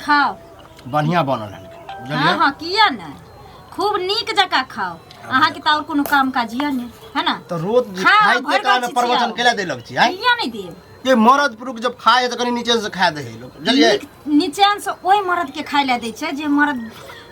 खाओ। बढ़िया बनल है बुझलियै। हाँ हाँ, किया नहीं, खूब नीक जकाँ खाओ। अहाँके तऽ आओर कोनो काम काज यऽ नहि है ना? तऽ रोज खा, खाइते भरि काल में गाछी प्रवचन छियाओ। केला दै लग छी आँय? किया नहि देब? ये मरद पुरुष जब खाए तऽ कनि नीचे से खा दे है लोग, बुझलियै? नीचेन से ओहि मर्द के खाय लए दै छै जे मर्द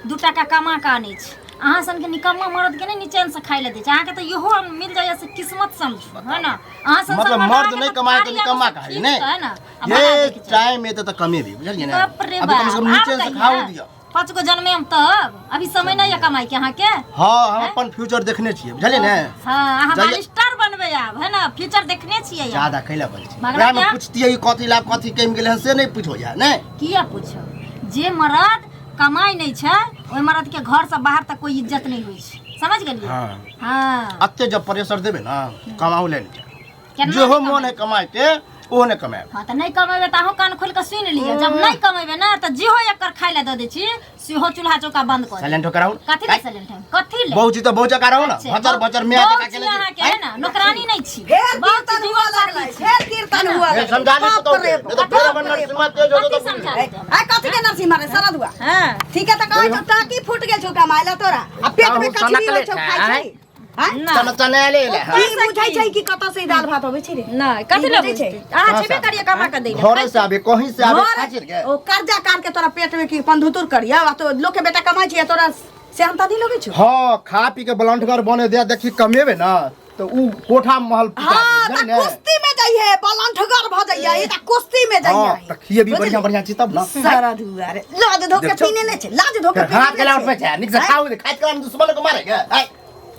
2 टाका कमा कऽ आनै छै। अहाँ सनके निकम्मा मर्द के नहि नीचेन से खाय लए दै छै। अहाँके तऽ इहो मिल जाइए से किस्मत समझू, है ना? अहाँ सन सन मतलब मर्द अहाँके नहि तऽ कमाए तऽ थारी निकम्मा आगू से कहाइ खींच नहि? कऽ, है ना, आ भगा ये दैके चाही। टाइम एते तऽ कमेबी, बुझलियै ने? बाप रे अभी कम से बाप, कम आब नीचे से कहिया? खाओ दिअ। 5 गो जन्मे हम तब अभी समय नहीं है कमाई के अहाँके। हाँ, हम अपन फ्यूचर देखने छियै, बुझलियै ने? हाँ, अहाँ जाइए। बारिस्टर बनबै आब, है ना? फ्यूचर देखने छियै अहाँ। ज्यादा कैला बजै छी? भगवान ओकरा में क्या? पूछतियै कि कथी लाभ कथी कमि गेलै हन से नहि पूछो या नहि? किया पूछो? जे मर्द कमाई नहीं छै ओहि मर्द के घर से बाहर तक कोई इज्जत नहीं होइ छै, समझ गेलियै? हाँ। हाँ। अते जब प्रेशर देबै ना कमाउ ले नहि। केना जेहो नहि मोन है कमाए के ओहो नहि कमाएब। हाँ, तऽ नहि कमेबै तऽ अहूँ कान खोलि कऽ सुनि लिअ, जब नहि कमेबै ने तऽ जेहो एकर खाय लए दऽ दै छी सेहो चूल्हा चौका बंद कऽ देब। साइलेंट होकर रहू। कथी ले साइलेंट है? कथी ले? बहु जी तऽ बहु जकाँ रहू ने। अच्छा, भचर भचर मियाँ बहु जकाँ छी केने अहाँके है ना, नौकरानी नहीं छी। फेर बहुत कीर्तन हुआ जीवन साथी लगलै, छी। फेर कीर्तन हुआ हे, लगलै। समझा ली बाप पुतहु के, रे नहीं तो फेर हमर नरसिम्हा तेज हो कथी जेतौ। समझा देतै हमरा? आ कथी के नरसिम्हा रे सरद हुआ? हाँ। ठीक है, तऽ कहै छौ टाकी फूट गेल छौ कमाय ला तोरा आ पेट में कहू, कचरी होइ छौ सनकले खाइ छै, छै आँय? ना। चना चना ले ले। ई बुझै छै कि कतऽ से ई दाल भात अबै छै रे? नहि, कथी ई लए बुझै छै? बुझतै? अहाँ छेबे करियै कमा कऽ दै लए। घरे से आबे, कहीं से आबे, घर खाइ छियै गे? ओ कर्जा काट के तोरा पेट में की पंधुतुर करिया आ तो लोक के बेटा कमाइ छै तोरा सेहनता नहीं लगै छौ? हाँ, खा पी के बलंठगर बने दे, देखी कमेबे ना तो ऊ कोठा महल पिटा हाँ, देब, त बुझली ने? कुश्ती में जाइए बलंठगर भ जाइए, ई त कुश्ती में हाँ, जाइए। त खिएबी बढ़िया बढ़िया चीज तब ना। सारा दुआरे लाज धोके देखछौ? पीने नै छै, लाज धोके फिर हाथ के लाउट पे छै, नीक से खाउ, खाइत कला दुश्मन को मारे गे, आय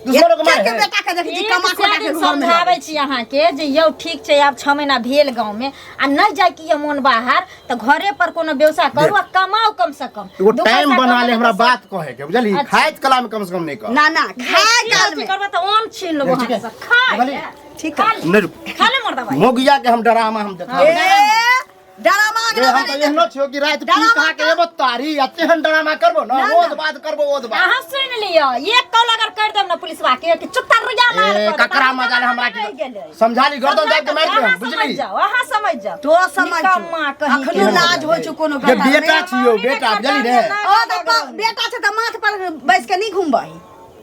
दुश्मन को मारे के हे। बेटा के देखै छी एक कमा सए खोटा के दिन घर में। समझाबै छी अहाँके जे यौ ठीक छै, आब 6 महीना भेल गाँवमे आ नहि जाय के यऽ मोन बाहर तऽ घरे पर कोनो व्यवसाय करू आ कमाउ कम से कम एगो दू टाइम पैसा बना ले कमेबै हमरा तऽ बात कहे के, बुझली? अच्छा। खाइत कला में कम से कम नहीं कह। ना ना, खाय की काल अथी में करबै तऽ आम छीन लेबो ठीक है। हाथसँ। खा बुझली? ले। ठीक खा है। ले। नहीं रुक। खा ले मोर दवाई। मोगिया के हम डरामा हम देखा। ए डरामा रे हम तऽ एहनो छियो कि राति पी खा के एबो तारी आ तेहन डरामा करबो न ओद बात करबो ओद बात। अहाँ सुनि लिअ, एक कॉल अगर कर देब ने पुलिसवा के कि चुतरिया लाल ए कऽ देत, ककरा अहाँ मजा ले हमरा रहि की गेलै। समझा ली, गर्दन दाबि के मारि अहाँ देब, समझ बुझली? जाउ, अहाँ समझ जाउ। तो समझ निकम्मा कहीं के। अखनो लाज होइ छौ कोनो ये गलत में? बेटा छियो बेटा, बुझली ने? ओ तऽ बेटा छै तऽ माथ पर बैस के नहीं घुमबही,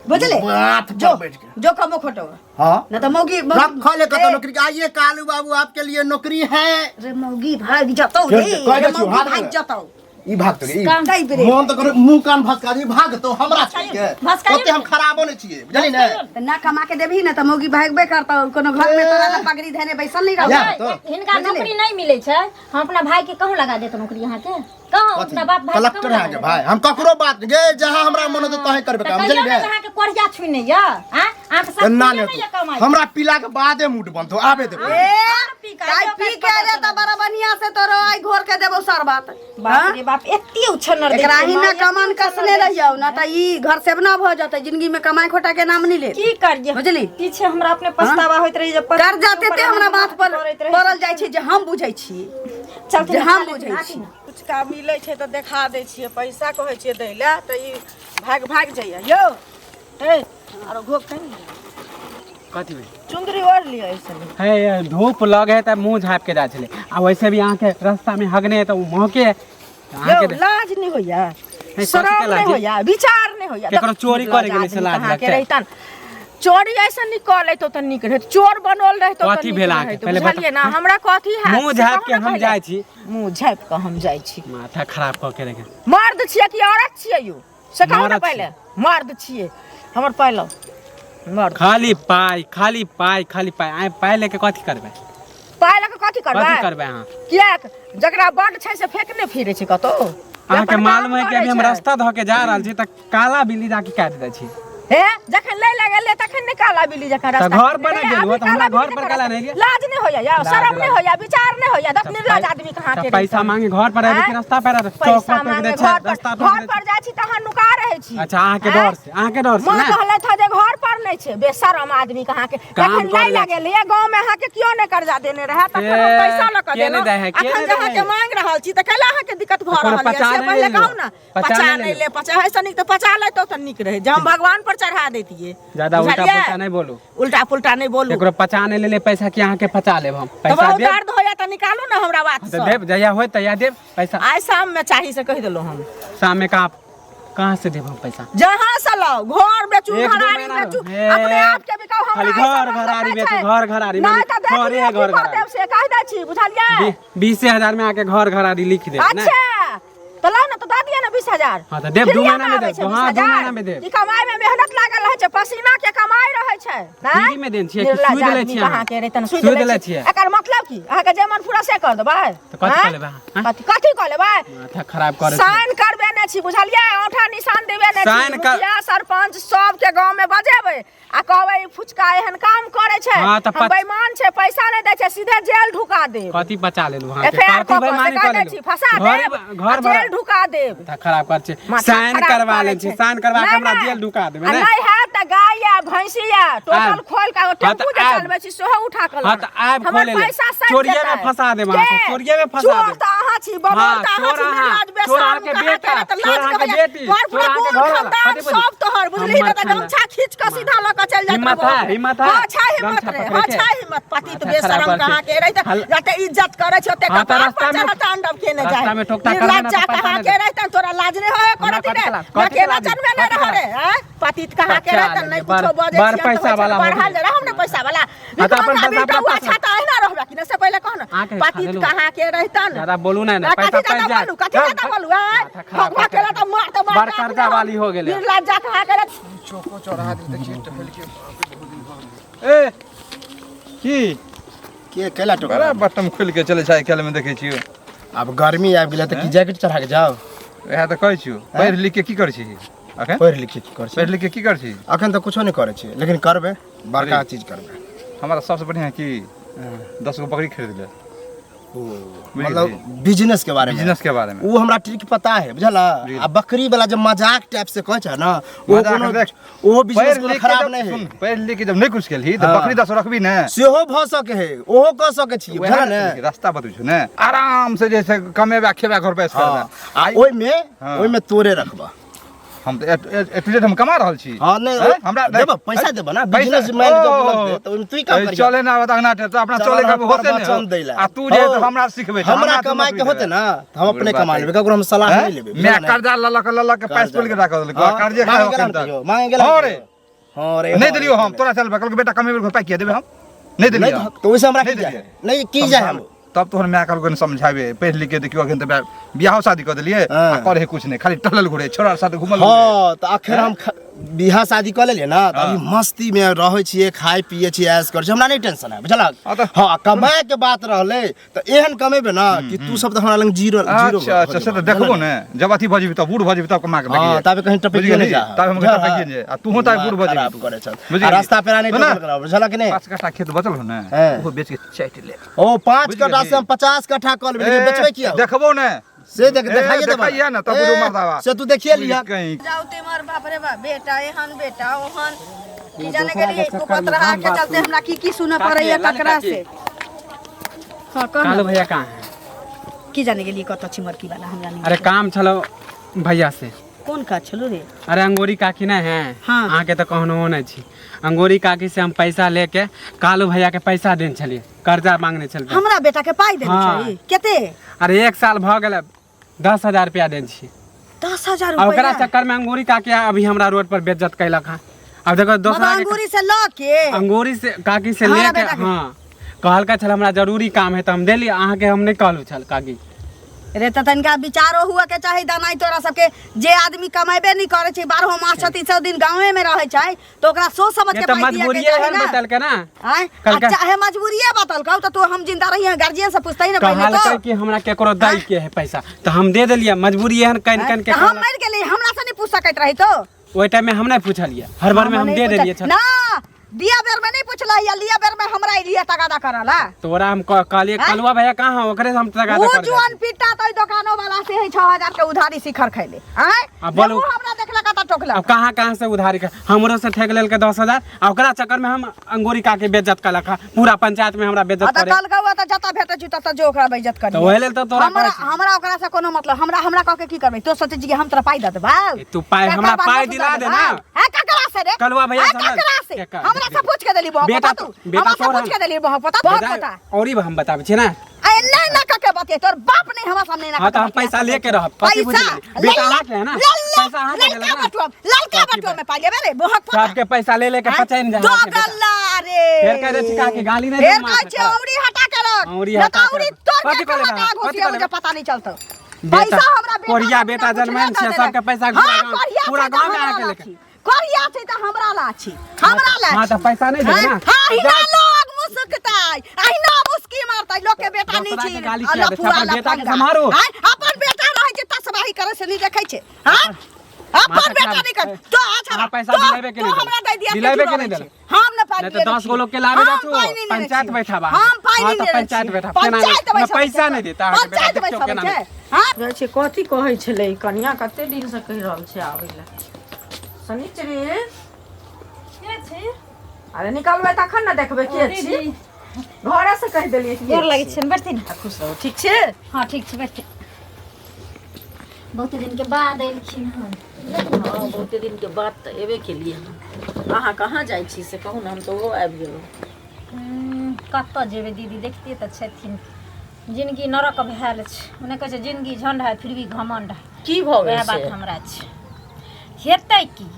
बुझले? माथ पर जो बैठ के। जो कमो खोटो हाँ न तऽ मौगी रखो ले कतौ नौकरी के। आइए कालू बाबू, आपके लिए नौकरी है। रे मौगी भाग जतौ रे। कह रे दै छियौ, मौगी हाथ भाग में। जतौ। ई भाग तो ई काम ताहि बेरे। मोन तऽ करे मुंह कान भसका दी, भाग तो हमरा छै के भसकाइए। ओते हम खराबो नहि छियै, बुझली ने? तऽ ना कमा के देबही ने तऽ मौगी भागबे करतौ, कोनो घर में तोरा ना पगड़ी धने बैसल नहीं रहौ। या तो। हिनका बुझली? नौकरी नहीं मिलै छै, हम अपना भाई के कहूँ लगा देत नौकरी अहाँके, कहूँ कथी? अपना बाप भाई के कलेक्टर कहूँ लगा अहाँके देत। भाई, हम ककरो बात नहीं गे, जहाँ हमरा मन होतै तहें करबै तऽ काम, कहियो बुझली ने ने? अहाँके कोढ़िया छुइने यऽ, आँ? अहाँके सब ना पीले ने नहि यऽ कमाइ। हमरा पीला के बादे मूड बनतो, आबे देबो। ए पी के ताइ आइयो पी काल्हि के रे पता तऽ बड़ा बढ़िया से तोरो आइ घोर के देबौ शरबत। बाप रे बाप, एते उछन्नर दै एकरा छै ही माँ, ना एते कमान उछन्नर कसने दै छै। रहियौ ना तऽ ई घर सेवना भऽ जेतै, जिंदगी में कमाई खोटा के नाम नहीं ले। की करिए, बुझली? पीछे हमरा अपने पछतावा होइत रही जे पति कर्जा ऊपर तेते हमरा अहाँ माथ पर करैत रही। पड़ल जाइ छै जे हम बुझै छी। चलथिन जे हम खा बुझै लेथिन, छी। आथिन। कुछ का मिलै छै तऽ देखा दै छियै, पैसा कहै छियै दै लए तऽ ई भागि भागि जाइए यौ। हे आरो घोक कनि। कथी भेल? चुन्दरी ओढ़ि लिअ ऐसे। हे हे, धूप लगे है तऽ मुँह झाँपि के जाइ छलै आ वैसे भी अहाँके रास्तामे हगने है तऽ ओ महके है तऽ यौ अहाँके लाज नहि होइया? कथी के शरम लाज? नहि होइया? विचार नहि होइया? केकरो चोरी करे गेलै से लाज अहाँके लगतै? रहितन चोरी ऐसा नहीं कऽ लेतो तऽ नीक रहैत, चोर बनल रहितो तऽ कथी नीक भेल अहाँके? रहैत। पहिले बुझलियै बताउ। ने हमरा कथी हैत मुँह से झाँपि कहू के ने हम पहिले। जाइ छी। मुँह झाँपि कऽ हम जाइ छी। माथा खराब कऽ के रखे। मर्द छियै कि औरत छियै यौ से कहू ने मर्द पहिले। मर्द छियै हमर पहिले मर्द। खाली पाइ, खाली पाइ, खाली पाइ। आइ पाइ लेके कथी करबै? पाइ लऽ कऽ कथी करबै? कथी करबै अहाँ? किएक, जकरा बड्ड छै से फेकने फिरै छै कतौ। अहाँके व्यापार मालूम है कि करै अभी हम छै। रास्ता धऽ के जा रहल छी तऽ काला बिल्ली जाके काटि दै छी। हे जखन लै लगेले तखन नहि काला बिल्ली जकाँ रास्ता घर पर रे, नहि गेलहुँ, अभी तऽ हमरा काला घर बिल्ली पर जकाँ काला रास्ता- नहि लिअ। लाज नहि होइया यौ, लाज शरम नहि लाज। होइया, विचार नहि होइया, दस निर्लज आदमी कहाँ तऽ के पैसा मांगे घर पर आबि के आँय? रास्ता पर आबि चौक पैसा पर टोकि मांगे दै छै, घर पर रास्ता टोकि घर दै पर छै। जाइ छी तहन नुका रहै छी। अच्छा, अहाँके आँय? डर से, अहाँके डर से माँ ने कहलथि हँ जे घर पर नहि छै बेशरम आदमी के अहाँके काम जखन करै नहि ला लगेलियै गाँव में अहाँके केओ नहि कर्जा देने रहए तखन हम ए, पैसा लऽ कऽ के नहि देलहुँ दै है, के अखन नहि जे दै अहाँके है? मांगि रहल छी तऽ कैला अहाँके दिक्कत भऽ कोनो रहल यऽ पचा से नहि पहिले लेलहुँ। कहू ने पचा पचा नहि नहि लेलहुँ। ले पचा एहिसँ नीक तऽ पचा लेतौ तऽ नीक रहै जे हम भगवान पर चढ़ा दैतियै ज्यादा उल्टा बुझलियै? पुल्टा नहि बोलू उल्टा पुल्टा नहि बोलू केकरो पचा नहि लेले पैसा कि अहाँके पचा लेब हम तऽ पैसा बहुत देब दर्द होइया तऽ निकालू ने हमरा बात तऽ सँ देब जहिया होय तहिया देब पैसा आइ शाम में चाही से कहि देलहुँ हम शाम में कहाँ कहाँ से देब हम पैसा जहाँ से लाओ घर बेचू एक दू घरारी महीना बेचू हे, अपने आप के बिकाओ हमरा खाली ऐसा घर मतलब घरारी नहि बेचू, छै। घर घरारी, नहि माने तऽ देख घरे लिअ है की घर कऽ घरारी। देब से कहि दै छी बुझलियै 20,000 में आके घर घरारी लिख देब ने अच्छा तऽ लाउ ने तऽ दऽ दिअ ने 20,000। हाँ, तऽ देब, दू फ्रीए महीना में आबै देब, छै हाँ, 2 20,000। महीना में देब। ई कमाई में मेहनत लागल रहै छै पसीना के कमाई रहै छै नहि? फ्री में देन छियै कि निर्लज सूद लै आदमी छियै अहाँ? कहाँ के रहै तहन सूद सूद लै लै छियै छियै। एकर मतलब की अहाँके जे मन फुरा से कर देबै तऽ कथी आँय? कऽ लेबै अहाँ, आँय? कथी कथी कऽ लेबै माथा खराब करै छै। साइन करबेने छी बुझलियै औंठा निशान देबेने छी साइन कर- मुखिया सरपंच सबके गाँव में बजेबै आ कहबै ई फुचका एहन काम करै छै हाँ, तऽ हम बेईमान छै पैसा नहि दै छै सीधे जेल ढुका देब कथी बचा लेलु अहाँके एफ I R कथी कऽ कऽ से बेईमानी कहि कऽ दै लेलु छी फंसा घरे देब घर आ जेल भरा ढुका देब माथा खराब कर छै माथा साइन खराब करवा करै लै छी छै। साइन करवा के नहि, हमरा नहि। जेल ढुका देबै आ ने नहि हैत तऽ गाय या भैंसी या टोटल आयब। खोल के हाँ, तऽ टेम्पू जे आयब। चलबै छी सेहो उठा कऽ हाँ, लानब। तऽ आयब हमर खोले ले। पैसा सैध चोरिये में जेतै। फंसा देब अहाँके, के? चोरिये में फंसा चोर देब। तऽ अहाँ छी बबल हाँ, तऽ अहाँ चोर छी अहाँ, निर्लज चोर बेशर्म अहाँके कहाँ बेटा, के तऽ चोर लाज अहाँके कहैया। बेटी, तोहर चोर पूरा अहाँके कुल घरवाला, खानदान कथी बुझी? सब तोहर बुझली हमर तऽ गमछा खींच कऽ सीधा लऽ कऽ चलि जाइत हिम्मत रहबो। है, हिम्मत है। हाँ, छै हिम्मत गमछा रे, पकड़े हाँ, के। छै हिम्मत। पति तऽ माथा बेशरम खराब कर कहाँ छै। के रहै तऽ हल- जते इज्जत करै छै ओते हाँ, तऽ कपार पर रास्ता में- चढ़ल तांडव केने रास्ता जाय में टोकता करबै ना निर्लज्ज तऽ पैसा कहाँ नहि के देब। रहतन तोरा लाज नहि होय हमरा करती कथी रे के लाज? ना कथी के केना लाज? जनमे नहि कथी के रह रे लाज? आँय? पतित कहाँ के बच्चा रहतन नहि लेले, बड़- कुछो बजै बड़ छियन तऽ पैसा होइ छै, वाला हो बढ़ल गेलै। जे रहम ने पैसा वाला हाँ, तऽ अपन विक्रम पैसा बेटा अपना हुआ पास छा तऽ अहिना रहबे कि ने से पहिले कह ने अहाँके खा पतित लेलहुँ। कहाँ के रहितन ज्यादा बोलू नहि ने, आ, पैसा कथी ज्यादा पैसा बोलू कथी ज्यादा बोलू आँय? माथा खराब भगवा कऽ के केला तऽ मार तऽ मार बड़ कर्जा वाली हो गेलै। निर्लज्जा कहाँ के रहतन चौको चौराहा दिस देखिए टहल के ए की के केला टोकरा बड़ा बटम खोलि के चलै छै आइ काल्हिमे देखै छियौ आब गर्मी आबि गेलै तऽ की जैकेट चढ़ा के जाउ वएह तऽ कहै छियौ पढ़ि लिख के की करै छी अखन पढ़ि लिख के की करै छी पढ़ि लिख के की करै छी अखन तऽ कुछो नहि करै छी लेकिन करबै बड़का चीज करबै हमरा सबसँ बढ़िआँ की 10 गो बकरी खरीद ले मतलब बिजनेस के बारे में बिजनेस के बारे में वो हमरा ट्रिक पता है बुझल आ बकरी वाला जब मजाक टाइप से कहै छै ना वो मजाक कोनो देख, वो बिजनेस पढ़ि कोनो लिख के खराब जब- नहीं सुन है पढ़ि लिख के जब नहीं कुछ केलही तऽ हाँ। बकरी 10 रखबी ने सेहो भऽ सके है ओहो कऽ सकै छी वएह बुझल ने ने रास्ता बतबै छौ ने आराम से जे छै कमेबा खेबा घर पर हाँ आ ओहिमे हाँ। ओहिमे तोरे रखबा हम तऽ ए टू जेड हम कमा रहल छी हाँ नहीं हैं? हमरा देबा पैसा देबा ना पैसा- बिजनेस मैन जब ओ, लगते तऽ ओहिमे तू ही काम ए, करिया चले ना आबत अंगना टेर, तऽ अपना चल चले के ना, होते प्रवचन ने दैला। आ तू जे हो। हमरा सिखबै छै, हमरा तू कमाए के नौकरी होते देबै। ना तऽ हम अपने बात कमा है। लेबै ककरो हम सलाह हैं? नहीं लेबै मैं बुझल ने? कर्जा लऽ लऽ के लऽ लऽ के पैस कर्जा खोलि के राखल देलकै हाँ, कर्जे मांगे खाइ गेला एखन ने तक कहियो, मांगे गेला हाँ ने रे कहियो। हाँ रे नहीं हाँ देलियो रे, हम तोरा चल कहलकै बेटा कमेबै पाइ किया देबै हम नहीं नहीं देलियो तऽ ओहिसँ हमरा नहीं की जाए देलियै। नहीं की जाए हम तब तोहर माय कहलकै समझाबे पढ़ि लिख के देखियो अखन तऽ बियाहो शादी कऽ देलियै हाँ। आ करे कुछ नहीं खाली टहलल घुरे छोरा साथ घुमल घुरे। हाँ तऽ अखन हम बियाह शादी कऽ लेलियै ना तऽ अभी मस्ती में रहै छियै खाइ पियै छियै ऐश करै छियै हमरा नहीं टेंशन है बुझलक हाँ तऽ- हाँ कमाए के बात रहलै तऽ एहन कमेबै ना कि तू सब तऽ हमरा लग जीरो जीरो अच्छा अच्छा से तऽ देखबो ने जब अथी भऽ जेबही तब बूढ़ भऽ जेबही तब कमा के हाँ देखिए ताबे कहीं टपकियो नहीं जा तब हम कहीं टपकियो नहीं आ तूहो ताबे बूढ़ भऽ खराब जेबही करै छल बुझि आ गेली? रास्ता पेरा नहीं सुन ना? टोकल करब बुझलक कि नहीं 5 कट्ठा खेत बचल हो ने हाँ। ओहो बेच के चाटि ले ओ 5 बुझि कट्ठा गेली? से हम 50 कट्ठा कऽ लेबै लेकिन बेचबै किया देखबो ने से देख ए, देखाइए देबा देखाइए ना, तब बुझू मर्दाबा। से तू देखिए लिया कहीं जाउ ते मार बाप रे बाप बेटा एहन बेटा ओहन की जाने गेलियै कुपतरहा के चलते हमरा की की सुनऽ पड़ैया ककरा से हाँ कह कालू ना भैया कहाँ है की जाने गेलियै कतऽ छी मरकी वाला हमरा नहीं अरे काम छलो भैया से कोन काज छलो रे अरे अंगूरी काकी नहीं है हाँ। अहाँके तऽ कहनो नहि छी अंगूरी काकी से हम पैसा लेके कालू भैया के पैसा देने छलियै कर्जा मांगने छलियै हमरा बेटा के पाइ देने हाँ। छै कते अरे 1 साल भऽ गेलै 10,000 रुपया देने छी 10,000 आ ओकरा रुपया चक्कर में अंगूरी काकी अभी हमरा रोड पर बेइज्जत कैलक हँ अब देखो बाबा दोसरा के अंगूरी से लऽ के अंगूरी से काकी से हमरा लेके बेटा के- हाँ कहलका छल हमरा जरूरी काम है तऽ हम देली अहाँके हम नहि कहलहुँ छल काकी रे तऽ तनिका विचारो हुअ के चाही दनाइ तोरा सबके जे आदमी कमेबे नहीं करे छै 12 मास 36 दिन गाँवे में रहे छै तऽ ओकरा सोच समझ ये के तऽ पाइ दिअ के मजबूरिये चाही है ना बतलके ना आँय? आ कहलकै- चाहे मजबूरिये बतलकौ तऽ तू हम जिंदा रहिए गार्जियन से पूछतही ना पहिले कहलकै तो कि हमरा केकरो दै के है पैसा तऽ हम दे देलियै मजबूरी एहन कनि कनि के तऽ हम कहलक। मरि गेली हमरा से नहीं पूछ सकैत रही तो ओहि टाइम में हम नहि पूछलियै हर बार में हम नहीं दे पूछल- देलियै छल ना दिया बेर में नहीं पूछला या लिया बेर में हमरा लिए तगादा करला तोरा हम कहलियै कलुआ भैया कहाँ हो ओकरे से हम तगादा वो कर जुआन पिट्टा तो दुकानो वाला से है 6000 के उधारी शिखर खैले आय आ बोलू। जब वो हमरा देखलक त टोकलक। अब कहाँ कहाँ से उधारी कर हमरो से ठेक लेलकै 10,000 आ ओकरा चक्कर में हम अंगोरी का के बेइज्जत कलक हँ। पूरा पंचायत में हमरा आ बेइज्जत तऽ करे कल गौआ तऽ जतऽ भेटै छै ततऽ जो ओकरा बेइज्जत करी तऽ ओहे लेल तऽ तोरा हमरा कहै छी। हमरा ओकरा से कोनो मतलब हमरा हमरा कह के की करबै तो सोचै छी कि हम तोरा पाइ दऽ देबै ए, तू पाइ हमरा पाइ दिला दे ना है ककरा से रे कलुआ भैया हैं, से हमरा- ककरा से केकर? हमरा से पूछ के देली बहुत बेटा पता तू बेटा हमरा से तोर पूछ हम- के देली बहुत पता बहुत पता और ही हम बताबै छी ना ए नहीं ना कके बतिये तोर बाप नहीं हमरा सामने ना हाँ तो हम पैसा लेके रहब कथी बुझि गेली? बेटा अहाँके है ना पैसा अहाँके ललका देलक ना बटुआ ललका कथी बटुआ में पाइ लेबे रे बहुत पता सबके पैसा ले लेके पचैन जाए दो अहाँके बेटा। गल्ला रे फेर कह दै छी काकी, गाली नहि फेर दे माँ कहै के, छै औरी हटा के रख औरी न हटा तऽ के औरी रख। तोड़ कथी के कहले कहाँ बा? कहाँ कथी घुसिया कहले मुझे बा? पता नहीं चलतो बेटा, पैसा हमरा बेटा कोरिया हमरा बेटा कुछ जनमैन नहि छै, दऽ सबके देलक। पैसा हाँ, पूरा गाँव- कोरिया पूरा छै तऽ गाँव में हमरा आके ला लेके। छी। कोरिया छै तऽ हमरा ला छी हमरा ला हाँ छी। तऽ पैसा नहि देबै ना हाँ हिना लोग मुस्कताई अहिना मुस्की मारतै लोग के बेटा दोसरा नहीं के छी गाली आ किया दै छै? लफुआ अपन बेटा के लफंगा। सम्हारो। आँय, अपन बेटा रहै छै तसबाही करै से नहीं देखै छै हाँ अपन माथा बेटा खराब नहीं कर है। तो अच्छा अहाँ पैसा तो- दिलेबे के तो नहीं हमरा देलक। दे दिया दिलेबे के नहीं देलक। हम न पाइ नहीं तो लेने 10 गो छियै। लोग के लाबे हम जातू पाइ नहीं लेने पंचायत छियै। बैठाबा हम पाइ हाँ नहीं तऽ लेने पंचायत छियै। बैठाब केना पंचायत नहि बैठाबै पैसा नहि देता अहाँके बेटा पंचायत देखियौ बैठाबै केना छै नहि हाँ जाइ छै कथी कहै छलै ई कनिया कते दिनसँ कहि रहल छै आबै लए शनिचरी के छी अरे निकलबै तखन ने देखबै के छी घरे से कहि देलियै के गोर लागै छी। छियनि बैठथिन आ खुश रहू ठीक छै हँ ठीक छै बैठथिन बहुत दिन के बाद एलखिन हन हँ बहुते दिन के बाद तऽ एबे केलियै हन अहाँ कहाँ जाइ छी से कहू ने हम तऽ ओहो आबि गेलहुँ कतऽ जेबै दीदी देखते तऽ छथिन जिनगी नरक भेल छै मने कहै छै जिनगी झंड है फिर भी घमंड है की भऽ गेल वएह बात से हमरा छै हेतै की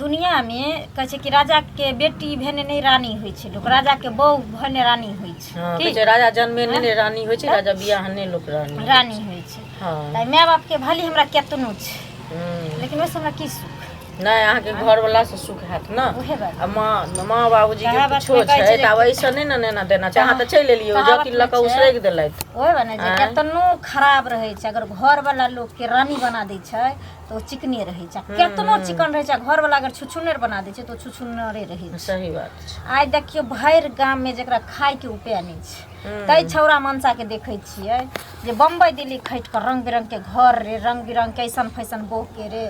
दुनियामे कहै छै कि राजाके बेटी भेने नहि रानी होइ छै लोक राजाके बहु भेने रानी होइ छै हँ ठीक कहै छै राजा जन्मे नहि रानी होइ छै राजा बियाह नहि लोक रानी होइ रानी होइ छै हँ तऽ माय बापके भले हमरा केतनो छै हूँ। लेकिन ओहिसँ हमरा की सुख नहि अहाँके घरवला से सुख हैत ने उहे बात आ माँ माँ बाबूजी के कहावत कुछो में कहै छै छै तऽ आब ऐसे नहि ने नेना देना छै अहाँ तऽ चलि एलियै कहावत जकिन लऽ कऽ में छै। उसरगि देलथि ओहे बने जे आँय? केतनो खराब रहै छै अगर घरवला लोकके रानी बना दै छै तऽ ओ चिकने रहै छै आ केतनो चिकन रहै छै आ घरवला अगर छुछुन्नर बना दै छै तऽ ओ छुछुन्नरे रहै छै सही बात छै आइ देखियौ भरि गाममे जकरा खायके उपाय नहि छै तै छौड़ा मनसाके देखै छियै जे बम्बई दिल्ली खटि कऽ रंग बिरंगके घर रे रंग बिरंगके ऐसन फैसन बहूके रे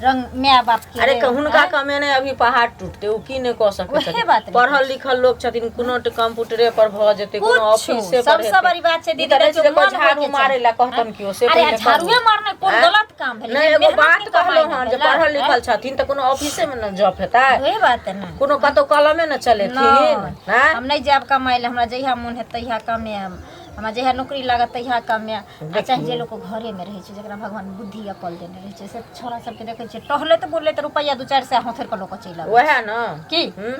रंग माय बापके अरे रे हुनका आँय? कमेने अभी पहाड़ टूटते ओ की नहि कऽ सकै ओहे छथिन बात ने। पढ़ल लिखल लोक छथिन कोनो कंप्यूटरे पर भऽ जेतै कोनो कुछो ऑफिसे पर सबसँ बड़ी बात छै ई दीदी तऽ नहि देखियौ छै जे कोइ मन झाड़ू होइके मारै चाही लए कहतन केओ से अरे पहिले झाड़ुए कहू। मारने कोन आँय? गलत काम भेलै नहि जे एगो मेहनत बात के कमाइ कहलहुँ हन जे भेलै, पढ़ल लिखल आँय? छथिन तऽ कोनो ऑफिसे मे ने जॉब हेतै ओहे बात है ने कोनो कतौ कलमे ने चलेथिन नहि आँय? हम नहि जायब कमाइ लए हमरा जहिया मोन हेतै तहिया कमायब हमरा जहिया नौकरी लागत तहिया कमायब आ चाहे जे लोक घरेमे रहै छै जकरा भगवान बुद्धि अकल देने रहै छै से छौड़ा सबके देखै छियै टहलैत बुलैत रुपैआ 2-4 सए हथेर कऽ लऽ कऽ चलि आबै वएह ने की हूँ?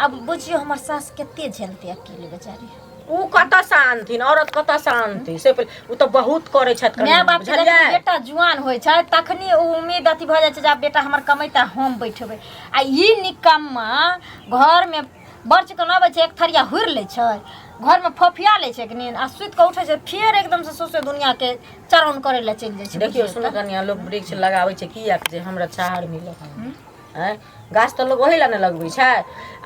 आब बुझियौ हमर सास कते झेलतै अकेले बेचारी ओ कतऽसँ आनथिन औरत कतऽसँ आनथिन से पहिले ओ तऽ बहुत करै छथि माय कनियाँ, बाप के बुझलियै जखन बेटा जुआन होइ छै तखनी ओ उम्मीद अथी भऽ जाइ छै जे आब बेटा हमर कमेता हम बैठबै आ ई निकम्मा घरमे बड़ चिकन अबै छै एक थरिया हुरि लै छै घरमे फोफिया लै छै कनि आ सुति कऽ उठै छै फेर एकदमसँ सौंसे दुनिआँके चरौन करै लए चलि जाइ छै देखियौ बुझियौ सुनू तऽ कनिया लोक वृक्ष लगाबै छै किएक जे हमरा छाहर मिलत आँय गाछ तऽ लोक ओही लए ने लगबै छै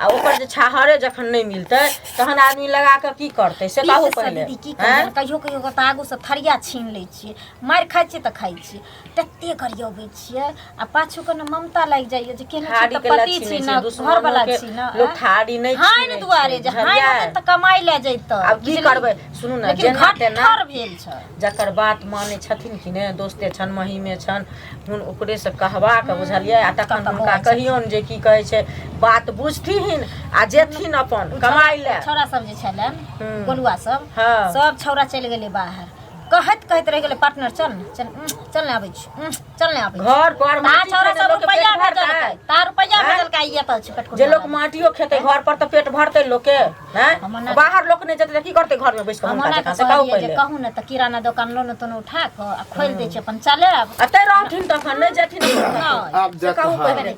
आ ओकर जे छाहरे जखन नहि मिलतै तहन आदमी लगा कऽ की करतै से कहू पीस से पहिले दीदी की आँय करियन कहियो कहियो कऽ तऽ आगूसँ थरिया छीन लै छियै मारि खाइ छियै तऽ खाइ छियै तते गरियबै छियै आ पाछू के ने ममता लागि जाइए जे केहन छी थारी तऽ के लए पति छीनै छी छै ने दुश्मनो घरवला के छी ने लोक थारी नहि हानि छीनै दुआरे छै जे हानि बुझलियै होतै तऽ कमाइ लए जैतै आब की बुझलियै करबै सुनू ने लेकिन जेना तेना घट्ठर भेल छै जकर बात मानै छथिन कि ने दोस्ते छनि महीमे छनि हुन ओकरेसँ कहबाक बुझलियै आ तखन कतऽ हुनका बौआ छथिन। कहियौन जे की कहै छै बात बुझथिन आ जेथिन अपन कमाइ लए छौड़ा सब जे छलनि हूँ। गोलुआ सब हँ सब छौड़ा चलि गेलै बाहर कहैत कहैत रहि गेलै पार्टनर चल ने चल चल ने आबै छी चल ने आबै छी। घर पर ता माटी छौड़ा खेने सब लोकके रुपैआ पेट भरतै भेजलकै ता रुपैआ आँय? भेजलकै ई एतऽ छै पेटकुनिया जे लोक वाली। माटियो खेतै घर पर तऽ पेट भरतै लोकके हैं हम ओना- बाहर लोक नहि जेतै तऽ की करतै घरमे बैस कऽ हम हुनका ओना जकाँ कऽ से कहू कहलियै जे पहिले कहू ने तऽ किराना दोकान लोन तोन उठा कऽ आ खोलि दै छै अपन चलायब आ तै रहथिन तखन नहि जेथिन नहि आब से देखो कहू हाँ। पहिले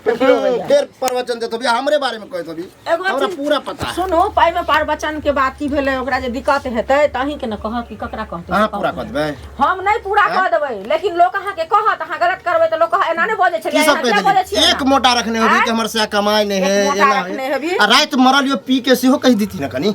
देखियौ भैया। फिर प्रवचन देतो भी हमरे बारे में कहतो भी एगो हमरा चीज- पूरा पता है सुनू पाइमे पारवचन के बात की भेलै ओकरा जे दिक्कत हेतै तऽ अहींके ने कहत कि ककरा कहतै अहाँ से कहू पूरा ने। कऽ देबै हम नहि पूरा कऽ देबै लेकिन लोक अहाँके कहत अहाँ गलत करबै तऽ लोक कहत एना नहि बजै की छलियै सब अहाँ कह किया बजै देली छियै एक मोटा रखने होबी कि हमर से कमाई नहीं है एक मोटा एना रखने हेबी। आ रात मरल यो पी के सेहो कहि देती ना कनी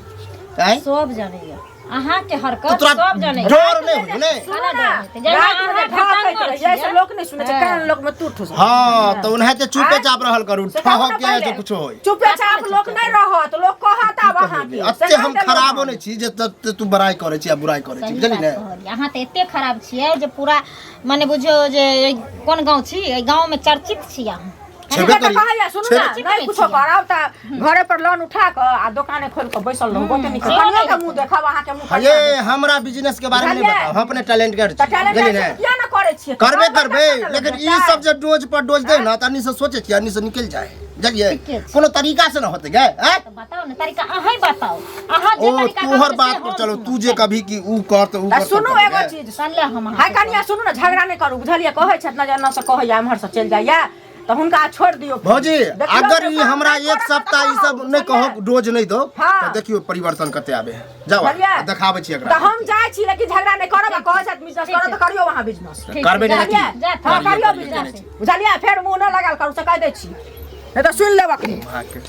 आँय सब जानैया अहाँ के हरकत तो तोरा सब जानै डर नहि होइ ने साला डर हेतै। जहिना रातिमे अहाँ ढाकैत ढटांगर रहै, से छियै। लोक नहि सुनै छै कान लोक में तू ठुस हाँ तऽ ओनाहिते चुपे चाप रहल करू से कहू ठहक ने के जे पहिले। कुछो होय चुपे चाप लोक नहि रहत लोक कहत आब अहाँके से एते हम कहि देलहुँ खराबो नहि छी जे तते तू बड़ाई करै छी आ बुराई करै छी सही बुझली बात ने कहलियै। अहाँ तऽ एते खराब छियै जे पूरा माने बुझियौ जे एहि कोन गाँव छी एहि गाँवमे चर्चित छी अहाँ छेबे तऽ करी कहैया सुनू ने छेबे- नहि कुछो करब तऽ घरे पर लोन उठा कऽ आ दोकाने खोलि कऽ बैसल रहू बहुते नीक कनियो के मुँह देखब अहाँके मुँह ये हमरा बिजनेस के बारे में नहीं बुझलियै? बताओ हम अपने टैलेंट के तऽ टैलेंट बुझली ने किया ने करै छियै करबे करबै करबे तखन ने लेकिन ई भेटतै। सब जे डोज पर डोज दे ना तनी से सोचे छियै अन्नी से निकल जाए बुझलियै ठीके छै। कोनो तरीका से ना होते गए हैं तऽ बताउ ने तरीका अहीं बताउ अहाँ जे ओ तरीका तोहर कहबै से बात पर हम चलो सुनब। तू जे कभी कि ऊ कर त ऊ तऽ कर सुनू एगो चीज सुनले हम हाय अहाँके कनिया सुनू ने झगड़ा नहि करू बुझलियै कहै छथि ने जे एन्नसँ कहैया एम्हरसँ चलि जाइया तऽ हुनका छोड़ि दियौ भौजी देखियौ अगर जे ई काम हमरा नहि एक करत सप्ताह तऽ ई सब कहू, नहि कहो बुझलियै? डोज नहि दो हाँ। तऽ देखियौ परिवर्तन कते आबे है जाओ बुझलियै? देखाबै छी तऽ एकरा हम जाइ छी लेकिन झगड़ा नहि करब आ कहै छथि बिजनेस करब तऽ करियौ अहाँ बिजनेस ठीक करबे छै, नहि जा, की? जा, हँ करियौ, करियौ बिजनेस बुझलियै फेर मुँह नहि लगायल करू से कहि दै छी नहि तऽ सुनि लेब अखनी अहाँके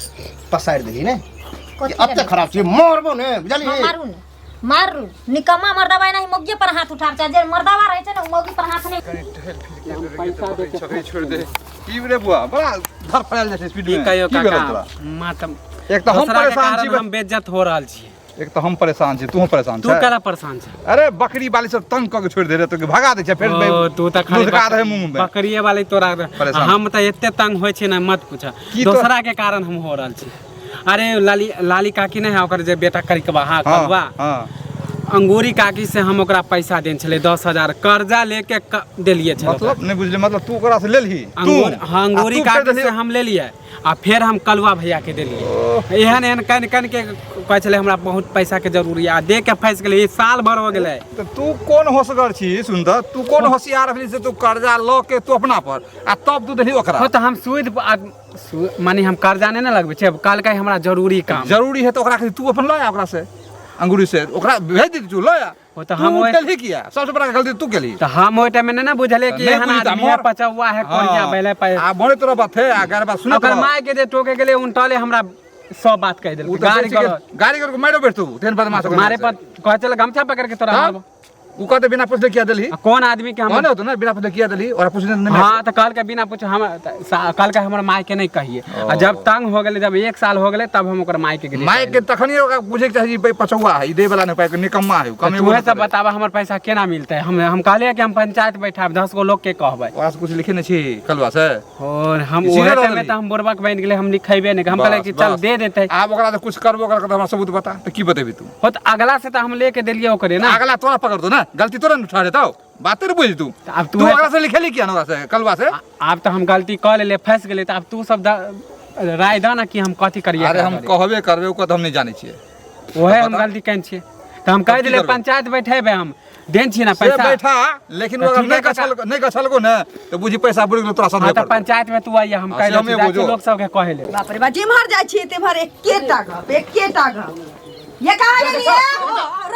पसारि देली ने कथी एते खराब छी मारबो ने बुझलियै हाँ, मारू ने मारू निकम्मा मर्दाबा एनाही मौगिए पर हाथ उठाबै छै जे मर्दाबा रहै छै ने ओ मौगी पर हाथ नहि छकरी छोड़ दे की रे बुआ बड़ा धर फैल जाइ छै स्पीड की में कहियो की भेलै काका तोरा मातम एक तऽ हम दोसरा के परेशान कारण छी हम बेइज्जत हो रहल छी एक तऽ हम परेशान छी तूहो परेशान तू छै केला परेशान छै अरे बकरी वाली सब तंग कऽ के छोड़ि दे रे तोके भगा दै छै फेर ओ तू तऽ खाली लुधका दे मुँह में बकरिए वाली तोरा परेशान। हम तऽ एते तंग होइ छी ने मत पूछ की तो- दोसरा के कारण हम हो रहल छी अरे लाली लाली काकी नहि है ओकर जे बेटा करिकबा हाँ हाँ कलुआ हाँ अंगूरी काकी से हम ओकरा पैसा देने छलै 10,000 कर्जा लेके देलिए छलै ओकरा। मतलब नहि बुझलियै मतलब तू ओकरा से लेलही तू अंगूर हाँ आ अंगूरी तू फेर काकी देलही से हम लेलिए आ फेर हम कलुआ भैया के देलिए एहन एहन कन कन के कहै छलै हमरा बहुत पैसा के जरूरी आ दे के फँसि गेलै ई साल भर हो गेलै तऽ तू कोन होशगर छी सुन तऽ तू कोन होशियार भेली से तू कर्जा लऽ के तू अपना पर आ तब तू देलही ओकरा हो तऽ हम सूद माने हम कर्जा नहि ने लगबै छियै कहलकै हमरा जरूरी काम जरूरी है तऽ ओकरा खातिर तू अपन लऽ आ ओकरा से अंगूरी से ओकरा भेज दे तू लऽ आ हो तऽ हम तू ओहि केलही किया सबसे बड़ा गलती तू केलही तऽ हम ओहि टाइममे नहि ने बुझलियै कि नहि एहन बुझी तऽ आदमी है मोर- पचौआ है कोरिया भेलै पाइ आ मोरे तोरा बात है आ गैर बात सुनत ओकर रह। माय के जे टोके गेलै उनटले हमरा सब बात कहि उ देलकै तऽ गारि कहै छै गलौज। कि गारि करके मारो बैठतू तेहन बदमाश ओकर मारे माय पर से। कहै चल गमछा पकड़ के तोरा तब? मारबो उ कहते बिना पूछले किया देलही आ कोन आदमी के हम कहने होतो ना बिना पूछले किया देलही ओकरा पूछने नहीं हाँ तऽ कहलकै बिना पूछे हम कहलकै हमर माय के नहीं कहिए आ जब तंग हो गेलै जब एक साल हो गेलै तब हम ओकर माय के गेलियै माय के तखनी ओकरा पूछे के चाही जे भाई पचौआ है ई दे वाला नहीं पाइ के निकम्मा है उ तऽ कमेबो तूहे नहि सब करे। बताबऽ हमर पैसा केना मिलतै हम हम कहलियै कि हम पंचायत बैठाब 10 गो लोग के कहबै ओकरा से कुछ लिखे नहीं छी कलवा से और हम ई सीधे ओहे रह टाइम में देली। तऽ हम बुड़बक बनि गेलै हम लिखेबे नहीं हम कहलियै बस, कि चल बस। दे देतै आब ओकरा से कुछ करबो ओकरा तऽ हमरा सबूत बता तऽ की बतेबी तू हो तऽ अगला से तऽ हम लेके देलियै ओकरे ना अगला तोरा पकड़ दो ना गलती तोरा न ठहरेतौ बाते ने बुझ तू तऽ आब तू तू ओकरा से लिखेली किया ना ओकरा से कलवा से आब तऽ हम गलती कऽ लेलियै फँसि गेलियै तऽ आब तू सब राय दऽ ने कि हम कथी करियै अरे एकरा हम बारे। कहबे करबे ओकर तऽ हम नहीं जानै छियै ओहे हम बता। गलती केने छियै तऽ हम कहि तब की देलियै करबै? पंचायत बैठेबै हम देन छियै ने से पैसा बैठा लेकिन तऽ अगर ठीके नहीं काका। गछल नहीं गछलको ने तऽ बुझी पैसा बुड़ि गेलो तोरा हाँ सधबे तऽ पड़तौ पंचायत में तू आइया हम हाँ, कहि से दै हमे छियै, जाइ छियै बुझो। लोक सबके कहै ले बाप रे बा जिम्हर जाइ छियै तिम्हर एकेटा गप एकेटा गप ये कहाँ गेलियै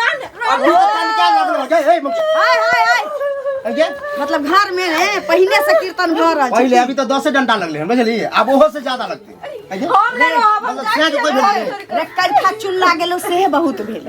रन अभी तऽ कनका लगलो गे हे मुखिया हाय हाय हाय गे मतलब घर में ने पहिने से कीर्तन भऽ रहल छै पहिले अभी तऽ 10 डंडा लगले हन बुझली आब ओहो से ज्यादा लगते हम नहि रहब हम मतलब जाइ सएह छियै कोइ घर भेल छोड़ि कऽ। रे करखा चुल्ला गेलो सेहे बहुत भेल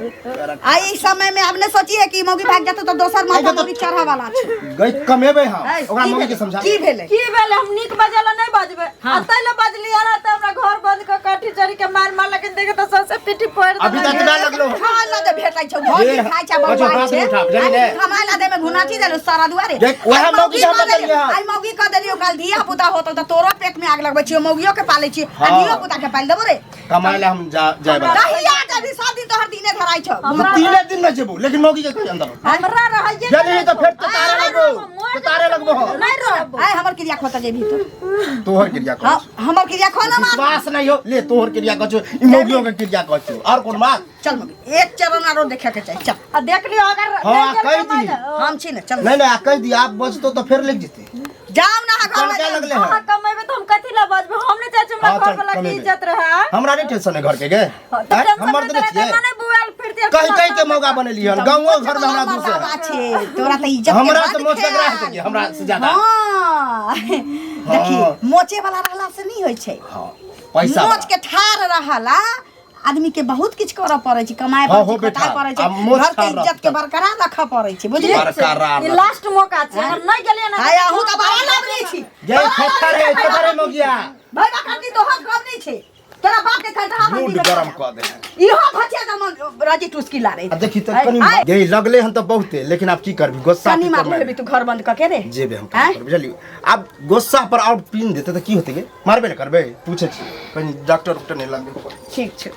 आ ई समय में आब ने सोचिए कि मौगी भाग जेतौ तऽ दोसर माथा मौगी चढ़ा वाला छै गई कमेबै हम ऐ, ओकरा की मम्मी के भेलै? समझा की भेलै की भेलै हम नीक बजला नहि बजबै आ तै लए बजलियै रह तऽ हमरा घर बंद कऽ काठी चढ़ी के मार मार लेकिन देखे तऽ सौंसे पीठी फोड़ि अभी देलक तक ना लगलो खाय ला जे भेटै छौ भौजी हे, खाय छै बच्चो, बौआइ हाथ छै नहि उठा, बुझलिही ने? कमाय ला दे में घुनाची देलु सारा दुआरे देख, वएह आइ मौगी हम कऽ देलियौ, बतलियै हन। आइ मौगी कऽ देलियौ काल धिया पुता होतौ तऽ तोरो पेट में आग लगबै छियौ मौगियो के पालै छियौ आ हाँ। धियो पुता के पालि देबो रे कमाय ला हम जा जाय वाला कहिया जेबही सब दिन तोहर दिने धराइ छौ तीने दिन में जेबो लेकिन मौगी के कोई अंदर हमरा रहैये गेली तऽ फेर तो तारे लगबो तो तारे लगबो हम। नहि रहब आइ हमर क्रिया खोता जेबही तो तोहर क्रिया हाँ कर हमर क्रिया खो ना मार विश्वास नहीं हो ले तोहर क्रिया कर छो ई मौगियो के क्रिया कर छो और कोन बात चल मौगी एक चरण आरो देखे के चाही चल आ देख लियौ अगर हाँ, नहि गेल कहि कमाय दी। लए, हम छी ने चल नहीं नहीं आ कह दी आप बचतो तो फिर लिख जेते जाओ ना घर में कनका जाओ। लगले अहाँ है कमेबै तऽ हम कथी लए बजबै हम नहि चाहै छी हमरा हाँ, घर चल, वाला के कमेबै। इज्जत रहै हमरा नहीं टेंशन है घर के गे हाँ, तऽ आँय? टेंशन हम मर्द नहि नहीं रहै तऽ छियै नहि बुआल फिरतियै कहीं कहीं के मौका बनेली हन गाँवो घर में हमरा दूसरे मर्दाबा छै तोरा तऽ इज्जत के हमरा बड्ड से मोच ख्याल। ककरा हेतै कि हमरा से ज्यादा हाँ देखी मोचे वाला रहला से नहीं होइ छै हाँ पैसा मोच के ठार रहला आदमी के बहुत किछु करऽ पड़ै छै, कमाए हाँ, पड़ै हो छै, बेटा, खटाए पड़ै छै, आब मोछ घर के खाड़ इज्जत के रख। बरकरार रखऽ पड़ै छै, बुझलियै? बरकरार ई रख। लास्ट मौका छै, अगर नहि गेलियै ने आय अहूँ तऽ बड़ा लवली छी। गे खत्ता रे, खत्ता रे मोगिया। भैया खट्टी तोहर कम नहि छै, तोरा बाप के खट्टा हम मूड गरम कऽ दे। इहो भचिया जमन राजी टुस्की लारे। आ देखी तऽ कनि गे लगले हन तऽ बहुते, लेकिन आब की करबी गुस्सा कनि की मारले करबै? हेबी तू घर बंद कऽ के रे। जेबे हम आँय? काम पर, बुझलियै? आब गुस्सा पर और पीन देते तऽ की होतै गे? मारबे ने करबै, पूछै छी कनि डॉक्टर उक्टर नहि लगबे। ठीक छै।